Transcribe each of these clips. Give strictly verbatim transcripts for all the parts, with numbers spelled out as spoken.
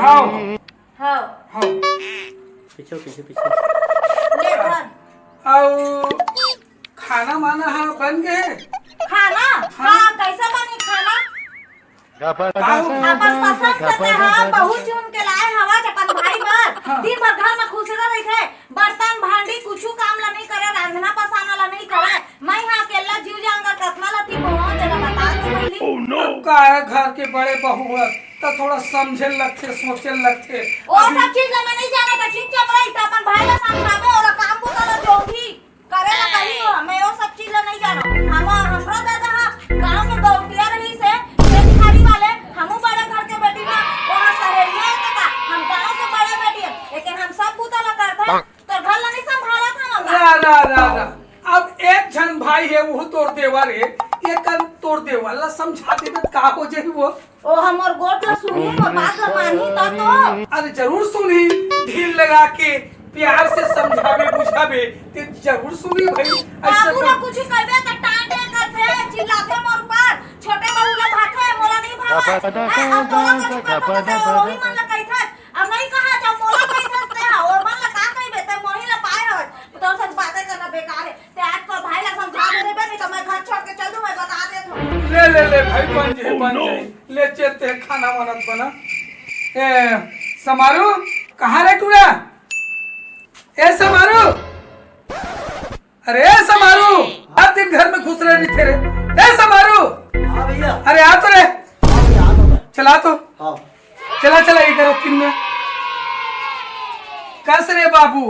हाव। हाव। हाव। पीछे, पीछे, पीछे। ले धर। अउ खाना माना ह बन गे? खाना? हाँ। हाँ, कैसे बनी खाना? का हो? अपन पसंद से ते हा बहुत चुन के लाए हवस अपन भाई बर। हाँ। दिन भर घर में खुसरे रहिथे, बर्तन भांडी कुछु काम ला नहीं करे, रांधना पसाना ला नहीं करे। मैं हा अकेला जीव जांगर कतना ला ती बोहा तेला बता तो पहली। अब का है, घर के बड़े बहू है, त थोड़ा समझे लगथे, सोचे लगथे। ओ अभी सब चीज ला मैं नहीं जाना, त चुपचाप रही, त अपन भाई ला समझाबे, ओला काम बुता ला जो भी करे ला कही हो, मैं वो सब चीज ला नहीं जाना। हम, हमरा दादा हा गांव में गौटिया रही से, खेत खाड़ी वाले, हमू बड़े घर के बेटी ना, वहाँ सहेलिया है तो का, हम गांव के बड़े बेटी है, लेकिन हम सब बुता ला करथे, तो घर ला नहीं संभाला था हम। रा, रा, रा, रा। अब एक झन भाई है, वो तोर देवर है, ये कन तोर देवर ला समझा देबे त का हो जाही वो? ओ हमर गोठ ला सुनही, मोर बात ला मानही त तो। अरे जरूर सुनही, ढील लगा के प्यार से समझाबे, बुझाबे, ते जरूर सुनही भाई। ऐसे बाबू ला तो कुछ कहबे त टांटे करथे, चिल्लाथे मोर ऊपर, छोटे बहू ला भाथे, मोला नहीं भावे। ए, अब तोला कुछ करबे त वही मन ला कहिथे, अब नहीं कहा जब मोला कहिथे ते हा, ओ मन ला का कहिबे, ते मोही ला पाए हवस, तो सब बातें करना बेकार है। ते आज तो भाई ला समझा दे रे बे, नहीं तो मैं घर छोड़ के चल दूं, मैं बता देत हूँ। ले, ले, ले भाई, बन जाही, बन जाही। ले चलते हैं, खाना वाना बना। ए, समारू, कहाँ रे टूरा? ए, समारू! अरे, ए, समारू! रात दिन घर में खुसरे रहिथे रे। ए, समारू! हाँ भैया। अरे, आ तो रे। हाँ भैया, आ तो मैं। चला तो। हाँ। चला, चला, इधर तीन में। कस रे बाबू,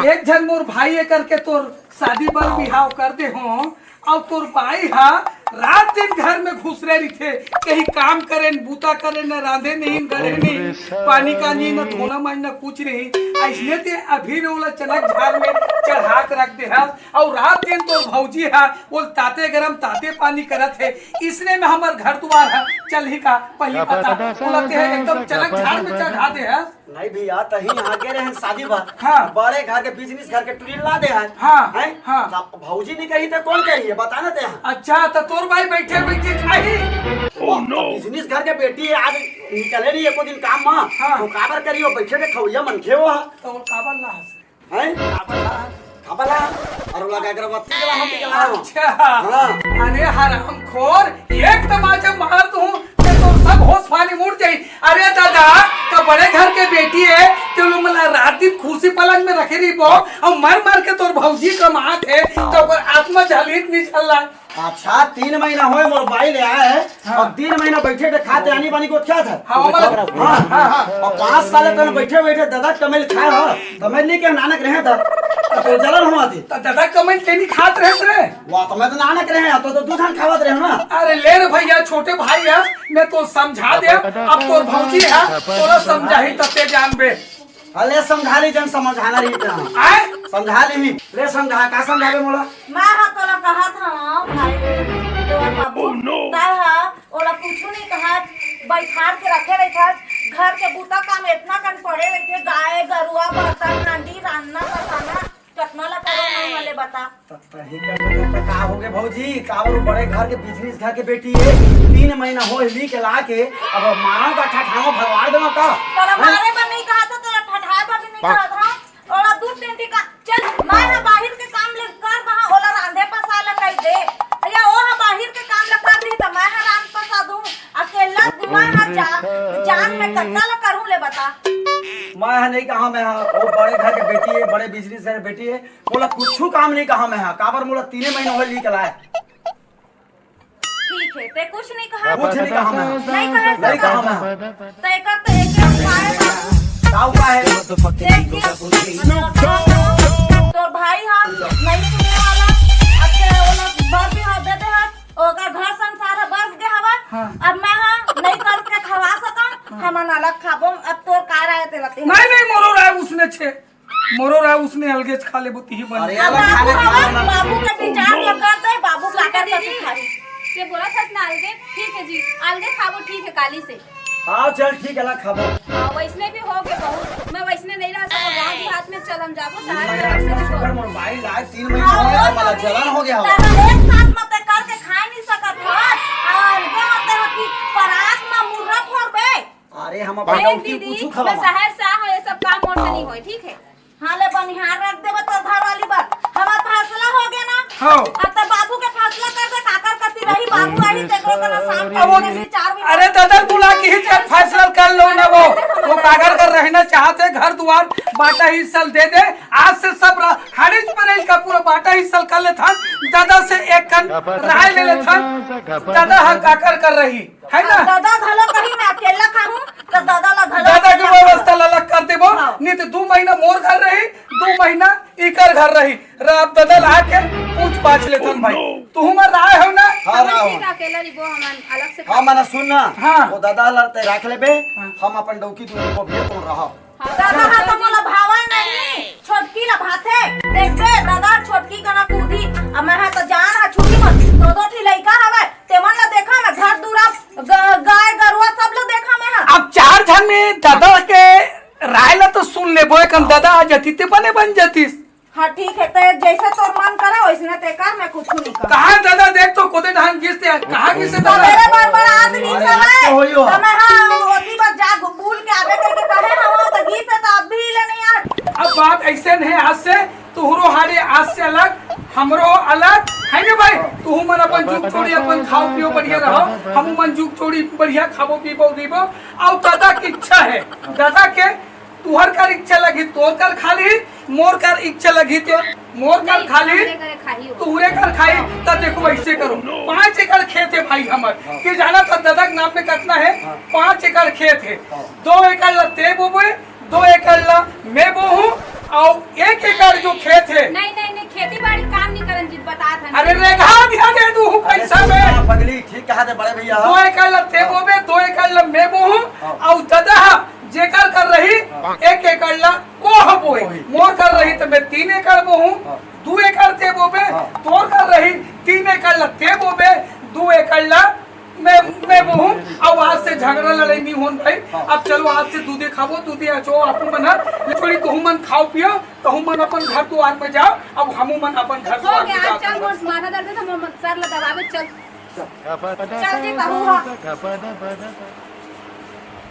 एक झन मोर भाई ए करके तोर शादी बर बिहाव कर दे हो, अउ तोर बाई हा रात दिन घर में घुसरे रहिथे, कहीं काम करे न, बूता करे न, रांधे नहीं, गढ़े नहीं, पानी कानी न, धोना मांजना कुछ नहीं। अइसने ते अभी ने ओला चनक झाड़ में चढ़ा के रख दे हस, अउ रात दिन तोर भौजी हा वो ताते गरम ताते पानी करत हे, इसने में हमर घर दुआर हा चलही का? पहली बता, ओला ते एकदम चनक झाड़ में चढ़ा दे हस। नहीं भैया, तही यहाँ गे रहे शादी बर। हाँ। बड़े घर के बिजनेस घर के टुरी ला दे है। हाँ, हैं? हाँ। तब भौजी नहीं कही तो कौन कही है, बता ना ते यहाँ। अच्छा, तो तोर भाई बैठे बैठे खाही। ओ, तो बिजनेस घर के बेटी है, आज निकले नहीं एको दिन काम में। हाँ। तो काबर करी हो, बैठे के खवैया मनखे हो। तो काबर ला हंस? हैं? काबर ला? काबर ला? अरे लगा अगरबत्ती जला हम जला। अच्छा। हाँ। अरे हरामखोर, एक तमाचा मार दूं, ते तो सब होश पानी उड़ जाई। अरे दादा, तो बड़े घर के बेटी है, ते लो मला रात दिन कुर्सी पलंग में रखे रही बो, अउ मर मर के तोर भौजी कमात है, तो ओकर आत्मा झलीत नहीं झल्ला। अच्छा, तीन महीना होए मोर बाई ले आए है, हाँ। अब तीन महीना बैठे थे खाते आनी बानी को क्या था? हाँ, हाँ, हाँ, हाँ। अब पाँच साल तन बैठे बैठे दादा कमेल खाए हो, तो मैं नहीं के नानक रहे था, तो जलन हुआ थी। तो दादा कमेल के नहीं खात रहे रे? वाह, तो मैं तो नानक रहे, तो, तो दू झन खावत रहे ना। अरे ले रे भैया, छोटे भाई है, मैं तो समझा दे, अब तोर भौजी है, तोला समझाही तब ते जानबे। अले समझा ली, जन समझाना रही इतना। आए? समझा ली। ले समझा, का समझाबे मोला? मैं हा तोला कहत हव, भाई, तोर बाबू, तय हा ओला कुछु नहीं कहत, बैठार के रखे रहिथस, घर के बूता काम इतना कन पड़े रहिथे, गाय, गरुआ, बर्तन, हांडी, रांधना, पसाना, कतना ला करो नहीं वाले बता। त तही का, त, त का होगे भौजी, काबर बड़े घर के बिजनेस घर के बेटी है, तीन महीना हो ली के ला के, अब मारन का ठठाओ भगवान देना का? तोला हैं? मारे बर नहीं कहा था, तोला ठठाए बर भी नहीं कहा था। ओला दू तीन टीका, चल, मैं हा बाहिर के काम ले कर दहा, ओला रांधे पसा ला कहि दे। या ओ हा बाहिर के काम ला कर दी, त मैं हा रांध पसा दूं। अकेला मैं हा जा-, जान में कतना ला करूं ले बता। मैं हा नहीं कहा, मैं हा, वो बड़े घर के बेटी है, बड़े बिजनेस घर के बेटी है, मोला कुछु काम नहीं कहा मैं हा, काबर मोला तीने महीना होय ली के लाए। ठीक है, ते कुछ नहीं कहा। कुछ नहीं कहा मैं। नहीं कहे नहीं कहा मैं। तो एकर तो एक एक उपाय है। का उपाय है? देखी, तोर भाई हा नहीं सुने वाला, अब के ओला बर भी हा देते हा, ओकर घर संसार हा बस गए हवा। हाँ। अब मैं हा नहीं करके खवा सका, हाँ। हमन अलग खाबो, अब तोर का राय तेला ते। नहीं, नहीं, मोरो राय उसने छे। मोरो राय उसने अलगेच खा लेबो, तिही बन। अरे, अब अलग खा बाबू ले, खा हमार लेना। बाबू के विचार ला कर दे, बाबू का कर दे, खाई। ते बोला था ना अलगे, ठीक है जी, अलगे खाबो, ठीक है, काली से। हाँ, चल, ठीक है, अलग खाबो। हाँ, वैसने भी हो गए बहुत, मैं वैसने नहीं रह सकूँ, गाँव देहात में चल, हम जाबो, शहर में रह सकूँ। सुगर मोर बाई लाए तीन महीना हो गया, हमारा जलन हो गया हो। तारा एक साथ मत करके खा नहीं सकत हो, अलगे मत हो कि परात में मुर्रा फोड़ बे। अरे ए, हम अपन देख डौकी दीदी, कुछु मैं खवावा। शहर से आ हूँ, ये सब काम मोर से नहीं होए, ठीक है? हाँ, ले बनिहार रख देबे तोर घर वाली बात। हमार फैसला हो गया ना? हाँ। अब तो बाबू के फैसला कर दे, काकर कती रही, बाबू आही, तेकरो कना साफ अब वो, नहीं, चार महीना अरे दादा, बुला के ही चाहे फैसला कर लो ना वो। वो काकर कर रहे ना, चाहते घर दुआर बांटा हिस्सा दे दे। आज से सब रा-, हरिज परेज का पूरा बांटा हिस्सा कर लेथन। दादा से एक कन राय ले लेथन। दादा ह काकर कर रही। है ना? दादा घलो कहीं मैं अकेला खाहूँ, तो दादा ला घलो दादा के अकेला व्यवस्था ला अलग कर देबो, हाँ। नहीं तो दू महीना मोर घर रही, दू महीना इकर घर रही। राब दादा ला आके पूछ पाछ लेथन भाई। तुहू मन राय हो ना? हाँ, राय हो। ठीक है, अकेला रहिबो, हमन अलग से हाँ, मना सुन ना। हाँ। वो दादा ला ते राख लेबे, हाँ। हम अपन डौकी दूर को भी तो रहा। दादा हा तो मोला भावा नहीं, छोटकी ला भाथे। देख बे, दादा छोटकी कना कूदी। अब मैं हा तो जान हा छुट्टी मत, दो दो ठी लइका हवय, तेमन ला देखा मैं, घर दूरा, ग-, गाय गरुआ सब ला देखा मैं हा। अब चार झन में दादा के राय ला तो सुन लेबो, एकन दादा आ जती ते बने बन जतीस। हाँ ठीक है, ते जैसे तोर मन करे वैसने ते कर, मैं कुछ नहीं कर। कहाँ दादा, देख तो कोदे धान गिस ते, कहाँ गिस ते दादा? मेरे बड़ बड़ आदमी अरे, सब आज है। तो होइयो। तो मैं हाँ, ओती बार जा भूल के आवे करके कहे हम तो गिस है तो अब भी ले नहीं आज। अब बात ऐसे नहीं, आज से तुहरो हारे आज से अलग, हमरो अलग, है ना भाई? तुहू मन अपन जुग छोड़ी, अपन खाओ पियो बढ़िया रहो, हमू मन जुग छोड़ी बढ़िया खाबो पीबो रहिबो। और दादा की इच्छा है, दादा के तुहर कर इच्छा लगही तोर कर खाली, मोर कर इच्छा लगही तो मोर कर नहीं, खाली हमरे करे खाही हो। तुहरे कर खाही। त देखो ऐसे करो, पाँच एकड़ खेत है भाई हमर, हाँ। ते जाना था दादा के नाम में कितना है? हाँ। पाँच एकड़ खेत है। हाँ। दो एकड़ ला ते बोबे, दो एकड़ ला मैं बोहूँ, और एक एकड़ जो खेत है। नहीं नहीं नहीं, खेती बाड़ी काम नहीं करन जी, बता था। अरे रेघा दिया दे तू अरे पैसा सुन में। ना पगली, ठीक कहा थे बड़े भैया। दो एकड़ ला ते हाँ। बोबे, दो एकड़ ला मैं बोहूँ, हाँ। और दादा जेकर कर रही हाँ। एक एकड़ ला ओह बोए, ओही। मोर कर रही त मैं तीन एकड़ बोहूँ, हाँ। दू एकड़ ते बोबे, हाँ। तोर कर रही तीन एकड़ ला ते बोबे, दू एकड़ ला मैं, मैं बोहूँ। अब आज से झगड़ा लड़ाई नहीं होन भाई। हाँ। अब चलो आज से दूधे खाबो, दूधे अचो आपू मन हर, छोड़ी तुहू मन खाओ पियो, तुहू मन अपन घर दुआर में जाओ, अब हमू मन अपन घर हो दुआर में गया, जाओ। चल मोर माथा दर्द है तो मोर सर ला दबावे, चल। चल जी, कहूँ हाँ।